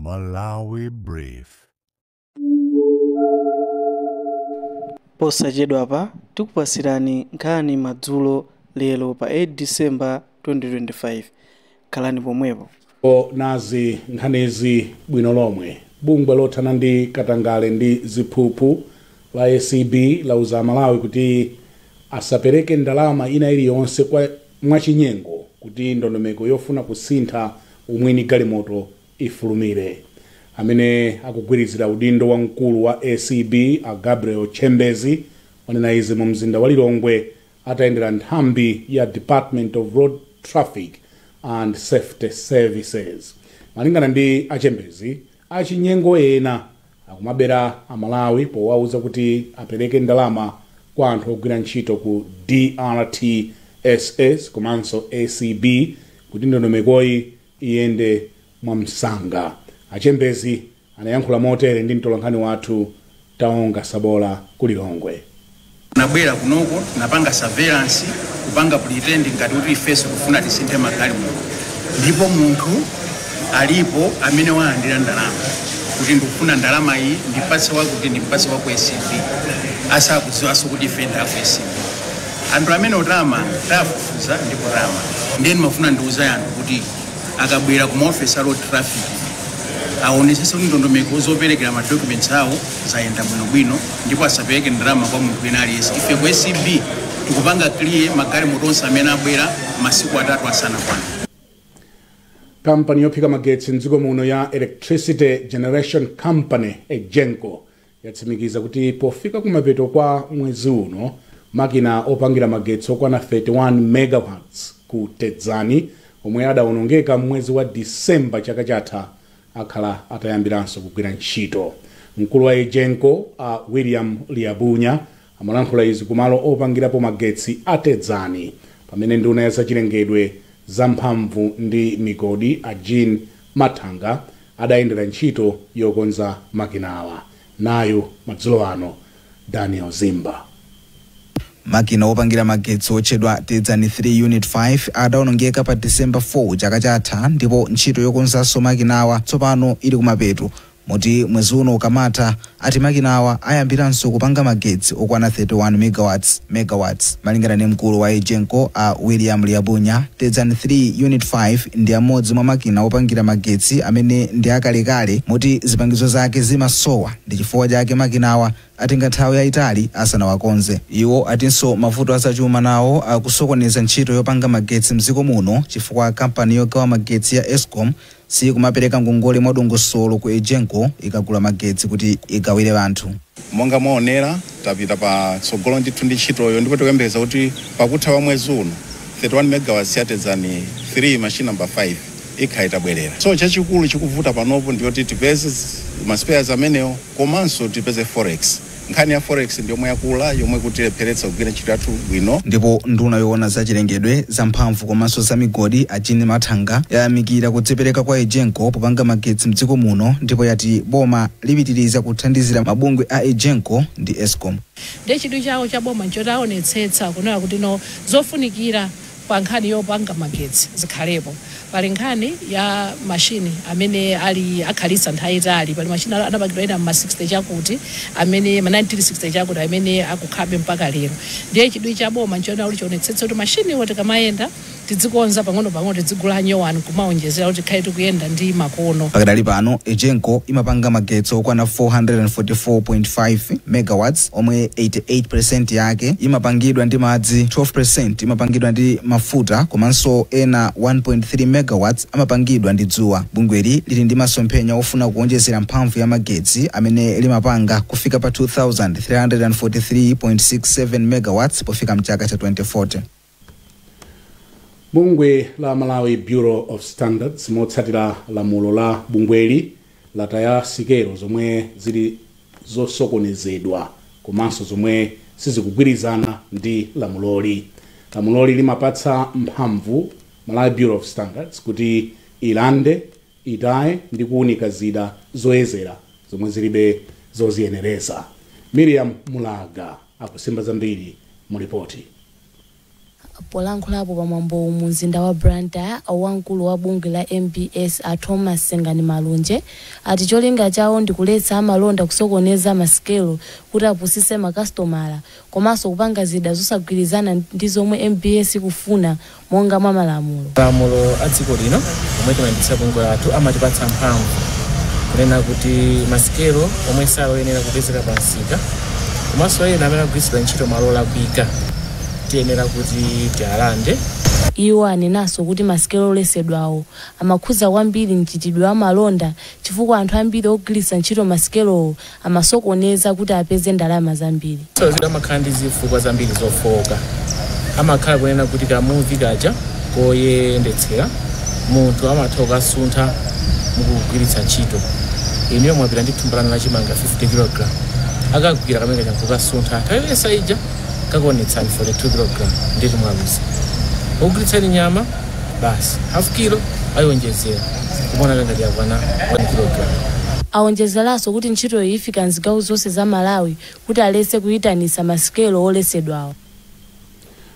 Malawi Brief. Posachedwapa tikupasirani nkhani madzulo lero pa 8 December 2025. Khalani pomwepo. Nazi nkhanizi bwino lomwe. Bungwe lothana ndi katangale ndi ziphuphu la ACB lauza Malawi kuti asapereke ndalama ina iliyonse kwa mwachinyengo kuti ndondomeko yofuna kusintha umwini galimoto ifulumire. Amene akugwirizira udindo wa mkulu wa ACB, a Gabriel Chembezi, wanena izi mu mzinda wa Lilongwe atayendera nthambi ya Department of Road Traffic and Safety Services. Malingana ndi Achembezi, achinyengo ena akumabera Amalawi powauza kuti apereke ndalama kwa anthu ogwira ntchito ku DRTSS komanso ACB kuti ndondomekoyi iyende mwamsanga. Achembezi anayankhula motere ndi mtolankhani wathu Taonga Sabola ku Lilongwe. Nabwera kunoko, napanga surveillance, kupanga pretend ngati kuti ifeso kufuna tisinthe magalimoto, ndipo munthu alipo amene walandira ndalama kuti ndikufuna ndalama iyi ndipatse wakuti, ndipatse waku ACB, asakudziwanso kuti ife ndaku ACB. Anthu amene otama tafufuza ndipo tama. Ndiye ndimafuna ndiuza anthu kuti akabwera ku maofesi a road traffic aonesese kuti ndondomeko zoperekera ma documents awo zayenda bwinobwino, ndipo asapereke ndalama kwa munthu wina aliyense. Ife ku ACB tikupanga clear magalimoto onse amene abwera masiku 3 asanakwane. Kampani yophika magetsi mdziko muno ya Electricity Generation Company, EGENCO, yatsimikiza kuti pofika kumapeto kwa mwezi uno makina opangira magetsi okwana 31 megawatts ku Tedzani omwe adawonongeka mwezi wa Disemba chaka chatha akhala atayambiranso kugwira ntchito. Mkulu wa EGENCO, a William Liabunya, amalankhula izi kumalo opangirapo magetsi a Tedzani pamene nduna ya zachilengedwe, zamphamvu ndi migodi, a Jean Mathanga, adayendera ntchito yokonza makinawa. Nayo madzulo ano Daniel Zimba. Makina opangira magetsi otchedwa Tedzani 3 Unit 5 adawonongeka pa December 4 chaka chatha, ndipo ntchito yokonzanso makinawa tsopano ili kumapeto, moti mwezi uno ukamatha ati makinawa ayambiranso kupanga magetsi okwana 31 megawatts. Malingana ndi mkulu wa EGENCO, a William Liabunya, Tedzani 3 Unit 5 ndi amodzi mwa makina opangira magetsi amene ndi akalekale, moti zipangizo zake zimasowa, ndi chifukwa chake makinawa atenga nthawi yayitali asanawakonze. Iwo atinso mavuto azachuma nawo akusokoneza ntchito yopanga magetsi mdziko muno, chifukwa kampani yogawa magetsi ya ESCOM sikumapereka ngongole mwadongosolo ku EGENCO ikagula magetsi kuti igawire anthu. Monga mwaonera, tapita patsogolo ndithu ndi ntchitoyo, ndipo tikuyembekeza kuti pakutha pa mwezi uno 31 megawatts ya Tedzani 3 machine number 5 ikhala itabwerera. So chachikulu chikuvuta panopo ndiyoti tipeze ma spares amenewo komanso tipeze forex. Nkhani ya forex ndiyomwe yakula yomwe kutilepheretsa kugwira ntchito yathu bwino. Ndipo nduna yoona zachilengedwe, zamphamvu komanso za migodi, a Jean Mathanga, yayamikira kudzipereka kwa EGENCO popanga magetsi mdziko muno, ndipo yati boma lipitiriza kuthandizira mabungwe a EGENCO ndi ESCOM. Ndiye chidwi chawo cha boma nchoti aonetsetsa kunena kuti no, zofunikira pa nkhani yopanga magetsi zikhalepo. Pali nkhani ya mashini amene ali akhalitsa nthawi itali. Pali mashini anapangidwa ena ma 60 chakuti, amene ma 1960 chakuti, amene akukhabe mpaka lero. Ndiye chidwi cha boma nchoti kuti chionetsetse kuti mashiniwo tikamayenda tidzikonza pang'ono pang'ono, tidzigula nyowani kumaonjezera kuti tikhale tikuyenda ndi makono. Pakadali pano EGENCO imapanga magetsi okwana 444.5 megawatts, omwe 88% yake imapangidwa ndi madzi, 12% imapangidwa ndi mafuta, komanso ena 1.3 megawatts amapangidwa ndi dzuwa. Bungweli lili ndi masomphenya ofuna kuonjezera mphamvu ya magetsi amene limapanga kufika pa 2343.67 megawatts pofika mchaka cha 2040. Bungwe la Malawi Bureau of Standards, motsatira lamulo la bungweli, lataya sikelo zomwe zili zosokonezedwa komanso zomwe sizikugwirizana ndi lamuloli. Lamuloli limapatsa mphamvu Malawi Bureau of Standards kuti ilande, itaye ndi kuwunika zida zoyezera zomwe zilibe zoziyenereza. Miriam Mulaga akusimba zambiri mu ripoti. Polankhulapo pamwambo mu mzinda wa Blantyre, wamkulu wa bungwe la MBS a Thomas Sengani Malunje ati cholinga chawo ndi kuletsa amalonda kusokoneza masikelo kuti apusise makasitomala, komanso kupanga zida zosagwirizana ndi zomwe MBS ikufuna monga mwa malamulo. Malamulo a dziko lino omwe timayendetsa bungwe lathu amatipatsa mphamvu kunena kuti masikelo omwe saloyenera kupezeka pa msika, komanso ena amene agwiritsidwa ntchito malo olakwika, tiyenera kuti tialande. Iwo anenanso kuti masikelo olesedwawo amakhuza kwambiri mchitidwe wa malonda, chifukwa anthu ambiri ogwiritsa ntchito masikelowo amasokoneza kuti apeze ndalama zambiri. So amakhala ndi zifukwa zambiri zofowoka. Amakhala kunena kuti kamuvi kaja koyendetsera munthu amatha kukasuntha mukugwiritsa ntchito. Inuyo mwapita ndi thumba lanu lachimanga 50 kg, akagwira kamene kaja kukasuntha, nthawi yonse ija kakuonetsani 42 kg, nditi mwaluza. Ogulitsani nyama basi half kilo ayiwonjezera kumona ngati yakwana 1 kg. Awonjezeranso kuti ntchitoyi ifika mzigawo zonse za Malawi kuti aletse kuyitanitsa masikelo olesedwawo.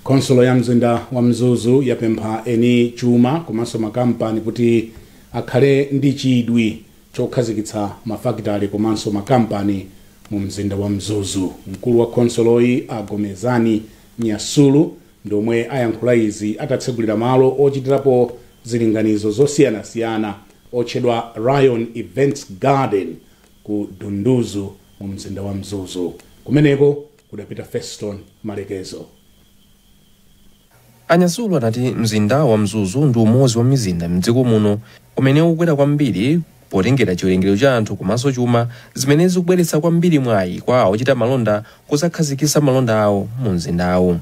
Khonsolo ya mzinda wa Mzuzu yapempha eni chuma komanso makampani kuti akhale ndi chidwi chokhazikitsa mafakitale komanso makampani mu mzinda wa Mzuzu. Mkulu wa khonsoloyi Agomezani Nyasulu ndomwe ayankhula izi atatsegulira malo ochitirapo zilinganizo zosiyanasiyana otchedwa Ryan Events Garden ku Dunduzu mu mzinda wa Mzuzu. Kumeneko kudapita Feston Malekezo. Anyasulu anati mzinda wa Mzuzu ndi umodzi wa mizinda mdziko muno umene ukukwera kwambiri potengera chiwerengero cha anthu komanso chuma, zimene zikubweretsa kwambiri mwayi kwa ochita malonda kusakhazikitsa malonda awo mu mzindawo.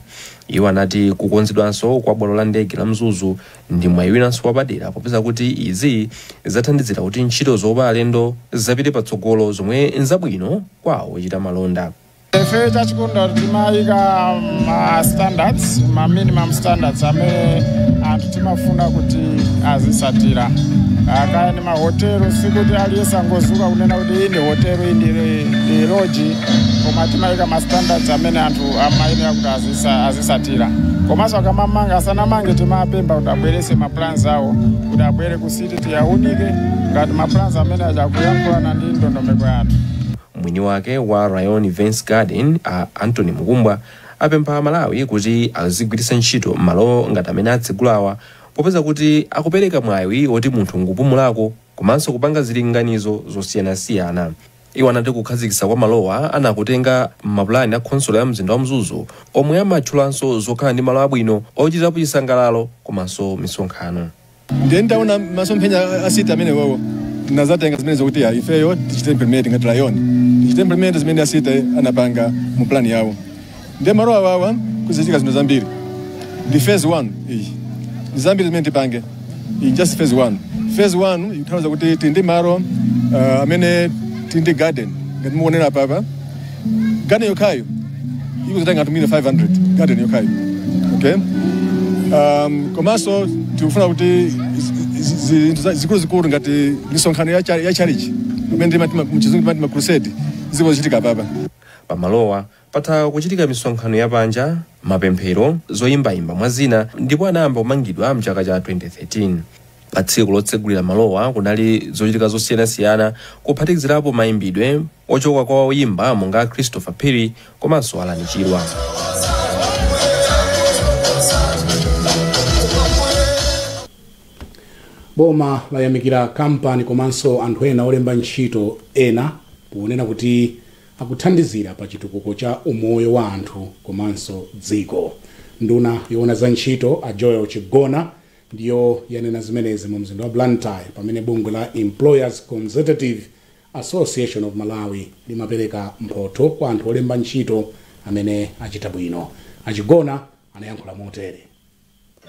Iwo anati kukonzedwanso kwa bwalo la ndege la Mzuzu ndi mwayi winanso wapadera, popeza kuti izi zathandizira kuti ntchito zopa alendo zapite patsogolo, zomwe nzabwino kwa ochita malonda. Ife chachikulu timayika ma standards, ma minimum standards amene anthu timafuna kuti azisatira. Kaya ni mahotelo, sikuti aliyense angozuka kunena kuti iyi ndi hotelo, iyi ndi lodge, koma timayika ma standards amene anthu amayenera kuti azisatira. Komanso akamamanga, asanamange, timapempha kuti abwerese ma plans awo, kuti abwere ku city tiyaunike ngati ma plans amene achakuyankhulana ndi ndondomeko yathu. Mwini wake wa Rayon Events Garden a Anthony Mukumbwa apempha Malawi kuti azigwiritsa ntchito malo ngati amene atsegulawa, popeza kuti akupereka mwayi woti munthu ngupumulako komanso kupanga zilinganizo zosiyanasiyana. Iwo anati kukhazikitsa kwa malowa anakutenga mapulani a khonsolo ya mzinda wa Mzuzu omwe amatchulanso zokhala ndi malo abwino ochitirapo chisangalalo komanso misonkhano. Ndiye ndaona masomphenya a city amene wowo, tinazatenga zimene zokuti ya ifeyo tichite implement ngati Rayon, tichite implement zimene a city anapanga mu plan yawo. Ndiye malo awawa kuzichitika zinthu zambiri. Ndi phase 1 iyi, ndi zambiri zimene tipange. Iyi just phase 1. Phase 1 ikutanthauza kuti tili ndi malo amene tili ndi garden ngati mukuonera papa. Garden yokhayo ikuzotenga anthu 500, garden yokhayo, okay. Komanso tikufuna kuti zinthu zikuluzikulu ngati misonkhano ya church pamene mchizungu timati ma crusade zikuzichitika papa. Pamalowa patha kuchitika misonkhano yapanja, mapemphero, zoyimbayimba mwa zina, ndipo anayamba kumangidwa mchaka cha 2013. Pa tsiku lotsegulira malowa kunali zochitika zosiyanasiyana, kuphatikizirapo mayimbidwe ochoka kwa oyimba monga Christopher Perry komanso Alan Chilwa. Boma layamikira kampani komanso anthu ena olemba ntchito ena ponena kuti akuthandizira pa chitukuko cha umoyo wa anthu komanso dziko. Nduna yoona za ntchito a Joel Chigona ndiyo yanena zimenezi mu mzinda wa Blantyre pamene bungwe la Employers Consultative Association of Malawi limapereka mphotho kwa anthu olemba ntchito amene achita bwino. Achigona anayankhula motere.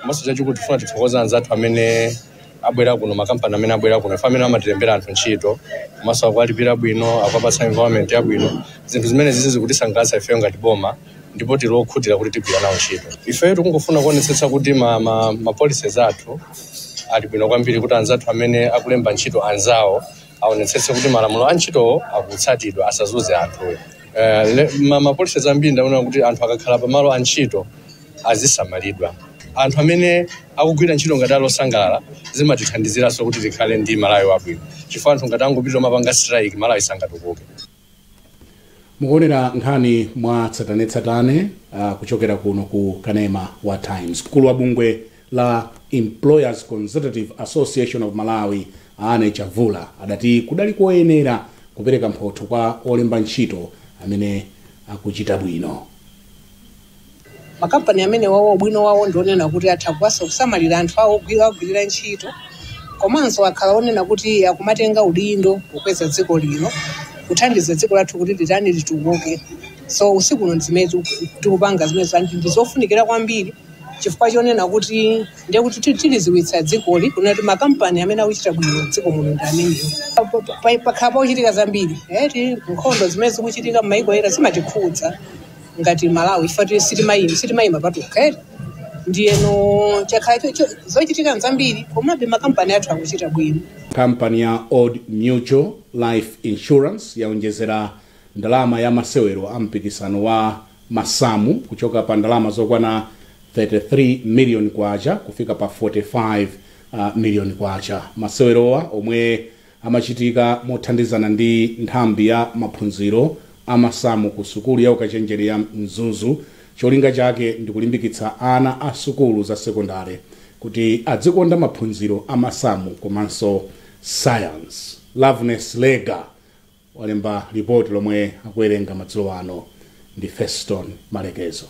Komanso chachikulu tifuna tithokoza anzathu amene abwera kuno, makampani amene abwera kuno, ife amene amatilembera anthu ntchito komanso akuwalipira bwino, akuwapatsa environment yabwino. Zinthu zimene zizi zikutisangalatsa ifeyo ngati boma, ndipo tili okhutira kuti tigwira nawo ntchito. Ifeyo tikungofuna kuonetsetsa kuti ma policies athu ali bwino kwambiri, kuti anzathu amene akulemba ntchito anzawo aonetsetse kuti malamulo a ntchitowo akutsatidwa, asazuze anthuyo. Ma policies ambiri ndaona kuti anthu akakhala pamalo a ntchito Azisamalidwa anthu amene akugwira ntchito ngati alosangalala, zimatithandiziranso kuti tikhale ndi Malawi wabwino, chifukwa anthu ngati angopita mapanga strike, Malawi sangatukuke. Mukuonera nkhani mwa tsatanetsatane kuchokera kuno ku kanema wa Times. Mkulu wa bungwe la Employers Consultative Association of Malawi, Ane Chavula, adati kudali koyenera kupereka mphotho kwa olemba ntchito amene akuchita bwino. Makampani amene wawo ubwino wawo ndionena kuti atha kuwasa kusamalira anthu awo ogwirira ntchito, komanso akhala onena kuti akumatenga udindo kukweza dziko lino, kuthandiza dziko lathu kuti litani, litukuke. So usiku uno zimene tikupanga zimene zanji ndizofunikira kwambiri, chifukwa chonena kuti ndiye kuti tiliziwitsa dzikoli kunena kuti makampani amene akuchita bwino dziko muno ndi amenewo. Pakhala pakuchitika zambiri eti, nkhondo zimene zikuchitika m'mayiko ena zimatikhudza ngati Malawi, chifukwa sitimayima patokha eti. Ndiyeno chakhala zochitika nzambiri, komabe makampani athu akuchita bwino. Kampani ya Old Mutual Life Insurance yaonjezera ndalama ya masewero a mpikisano wa masamu kuchoka pa ndalama zokwana 33 million kwacha kufika pa 45 million kwacha. Masewerowa, omwe amachitika mothandizana ndi nthambi ya maphunziro amasamu ku sukulu ya ukachenjere ya Mzuzu, cholinga chake ndi kulimbikitsa ana a sukulu za sekondari kuti adzikonda maphunziro amasamu komanso science. Loveness Lega walemba ripoti lomwe akuwerenga madzulo ano ndi Feston Malekezo.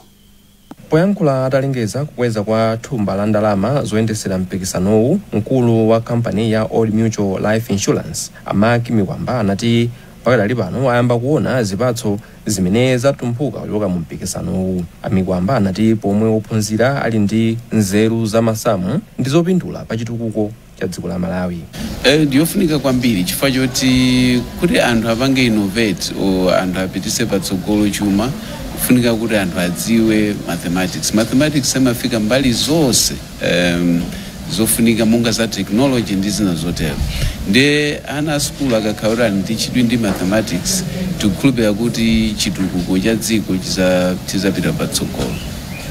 Poyankhula atalengeza kukweza kwa thumba la ndalama zoyendesera mpikisanowu, mkulu wa kampani ya Old Mutual Life Insurance, a Mark Mikwamba, anati pakadali pano ayamba kuona zipatso zimene zatumphuka kuchoka mu mpikisanowu. Amikwamba anati pomwe ophunzira ali ndi nzeru za masamu ndi zopindula pa chitukuko cha dziko la Malawi. Ndiyofunika kwambiri chifukwa choti kuti anthu apange innovate or anthu apitise patsogolo chuma, kufunika kuti anthu adziwe mathematics. Mathematics amafika mbali zonse zofunika monga za technology ndi zina zotero. Ndiye ana a sukulu akakhala kuti ali ndi chidwi ndi mathematics, tikukhulupirira kuti chitukuko cha dziko chizapita patsogolo.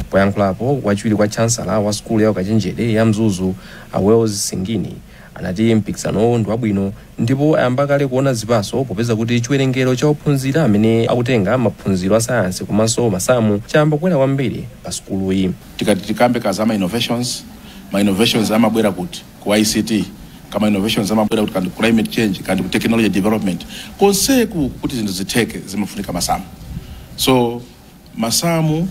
Poyankhulapo, wachiwiri kwa chancellor wa sukulu ya ukachenjede ya Mzuzu, a Wells Singini, anati mpikisanowu ndi wabwino ndipo ayamba kale kuona zipatso, popeza kuti chiwerengero cha ophunzira amene akutenga maphunziro a sayansi komanso masamu chayamba kukwera kwambiri pa sukuluyi. Tikati tikambe kaza ma innovations, ma innovations amabwera kuti ku ICT, kama innovations amabwera kuti kandi climate change, kandi ku technology development, konseku kuti zinthu zitheke zimafunika masamu. So masamu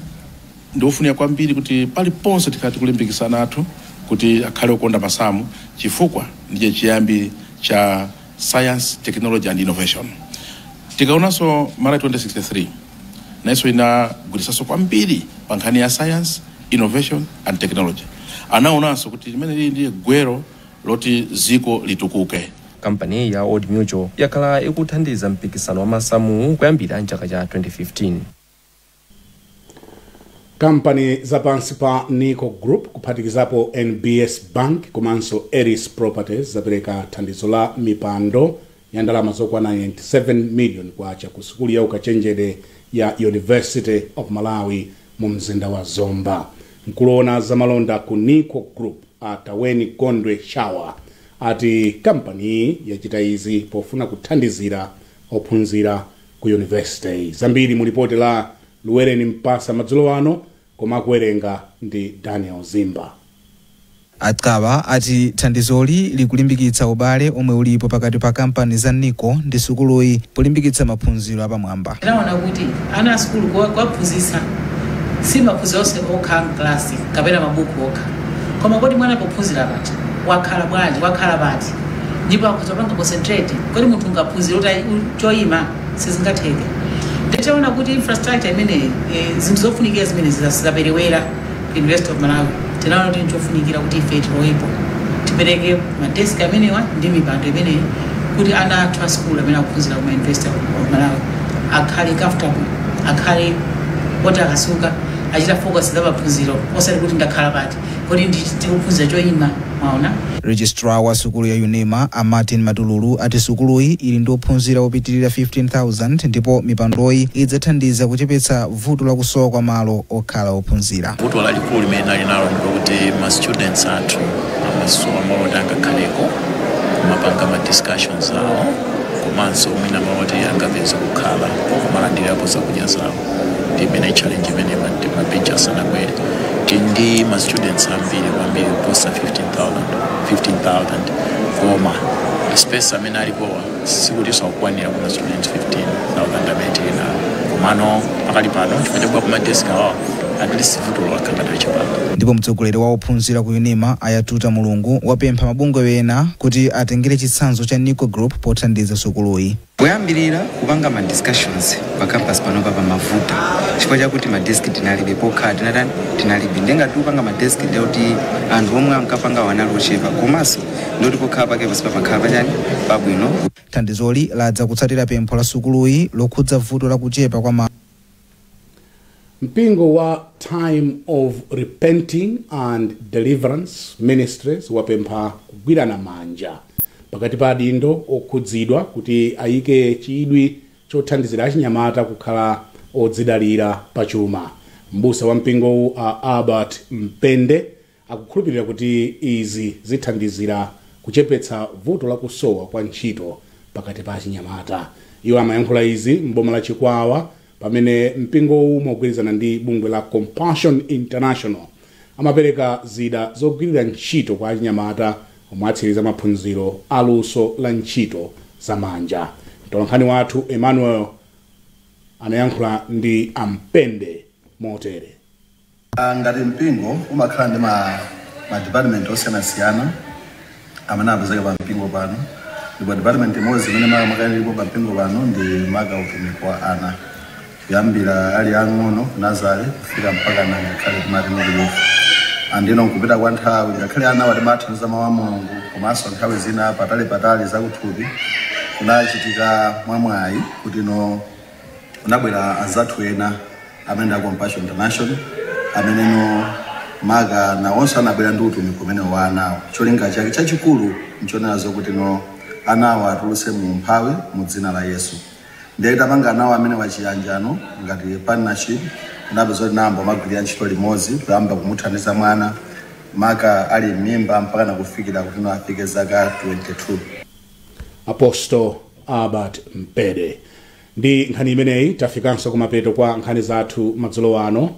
ndiofunika kwambiri kuti paliponse tikati kulimbikitsana athu kuti akhale okonda masamu, chifukwa ndiye chiyambi cha science, technology and innovation. Tikaonanso Malawi 2063 nayenso inagwiritsanso kwambiri pa nkhani ya science, innovation and technology. Anaonanso kuti limene lili ndiye gwero loti ziko litukuke. Kampani ya Old Mutual yakhala ikuthandiza mpikisano wa masamu kuyambira mchaka cha 2015. Kampani zapansi pa Nico Group, kuphatikizapo NBS Bank komanso Eris Properties, zapereka thandizo la mipando ya ndalama zokwana 97 million kwacha ku sukulu ya ukachenjede ya University of Malawi mu mzinda wa Zomba. Mkulu zamalonda ku Nico Group, Ataweni Gondwe Shawa, ati kampani yachita izi pofuna kuthandizira ophunzira ku university. Zambiri mu ripoti la Luwereni Mpasa madzulo ano, koma kuwerenga ndi Daniel Zimba. Atkawa ati thandizoli likulimbikitsa ubale omwe ulipo pakati pa kampani za Nico ndi sukuluyi polimbikitsa maphunziro apamwamba. Tinaona kuti ana a sukulu kuwaphunzitsa si maphunziro onse okha mklasi kapena mabuku okha, koma kodi mwana pophunzira paja wakhala bwanji, wakhala pati, ndipo akhoza kupanga concentrate? Kodi munthu ungaphunzire kuti choyima? Sizingatheke. Nditaona kuti infrastructure imeneyi, zinthu zofunikira zimene zizaperewera ku University of Malawi, tinaona kuti nchofunikira kuti ife tilowepo, tipereke madeski amenewa ndi mipando imeneyi kuti ana athu a sukulu amene akuphunzira kuma University of Malawi akhale comfortable, akhale oti akasuka achita focus za maphunziro, osati kuti ndakhala pati, kodi ndikuphunzira choyima. Mwaona. Registrar wa sukulu ya UNIMA, a Martin Matululu, ati sukuluyi ili ndi ophunzira opitirira 15,000 ndipo mipandoyi idzathandiza kuchepetsa vuto lakusowa kwa malo okhala ophunzira. Vuto lalikulu limene ali nalo ndikuti ma students athu amasowa malo oti angakhaleko kumapanga ma discussions awo, komanso mwina malo oti angapeze kukhala kumalandirapo zakudya zawo. Ndi imene challenge imene mabench asanabwere. Tili ndi ma students ambiri kwambiri kuposa 15,000 15,000, koma space amene alipowa sikuti sakukwanira kuma students 15,000 amene tili nawo. Komano pakali pano, chifukwa chakuba kuma desk awa, at least vuto lakhala chipano. Ndipo mtsogoleri wa ophunzira ku UNIMA, Ayatuta Mulungu, wapempha mabungwe ena kuti atengere chitsanzo cha Nico Group pothandiza sukuluyi. Kuyambirira kupanga ma discussions pa campus panopa pamavuta chifukwa chakuti ma desk tinalibe, pokhala tinatani, tinalibe. Ndengati kupanga ma desk, ndekuti anthu omwe ankapanga wanali ochepa, komanso ndoti pokhala pake pasi pamakhala pachani, pabwino. Thandizoli ladza kutsatira pempho la sukuluyi lokhudza vuto la kuchepa kwa ma Mpingo wa Time of Repenting and Deliverance Ministries wapempha kugwirana manja pakati pa adindo okhudzidwa kuti ayike chidwi chothandizira achinyamata kukhala odzidalira pachuma. Mbusa wa mpingowu, a Albert Mpende, akukhulupirira kuti izi zithandizira kuchepetsa vuto lakusowa kwa ntchito pakati pa achinyamata. Iwo amayankhula izi m'boma la Chikwawa pamene mpingowu, mogwirizana ndi bungwe la Compassion International, amapereka zida zogwirira ntchito kwa achinyamata omwe atsiriza maphunziro aluso la ntchito zamanja. Mtolankhani wathu Emmanuel anayankhula ndi Ampende motere. Ngati mpingo umakhala ndi ma department osiyanasiyana amene apezeka pa mpingo pano, ndipo department imodzi imene makamaka ilipo pa mpingo pano ndi maka utumiki wa ana, kuyambira ali ang'ono ku nursery kufika mpaka na ngakhale timati youth. Andino nkupita kwa nthawi, ngakhale ana watimathandiza mawu a Mulungu komanso nthawi zina patali patali zakuthupi, kunachitika mwamwayi kuti no kunabwera anzathu ena amene a Compassion International, amene no maka nawonso anabwera ndi utumiki umene wa anawo. Cholinga chake chachikulu nchonena zokuti no anawo atulutse mu umphawi mu dzina la Yesu. Ndiye tapanga nawo amene wachiyanjano ngati partnership, kunapeza kuti nayamba amagwirira ntchito limodzi, kuyamba kumuthandiza mwana maka ali m'mimba mpaka nakufikira kuti no afike zaka 22. Apostle Albert Mpede. Ndi nkhani imeneyi tafikanso kumapeto kwa nkhani zathu madzulo ano.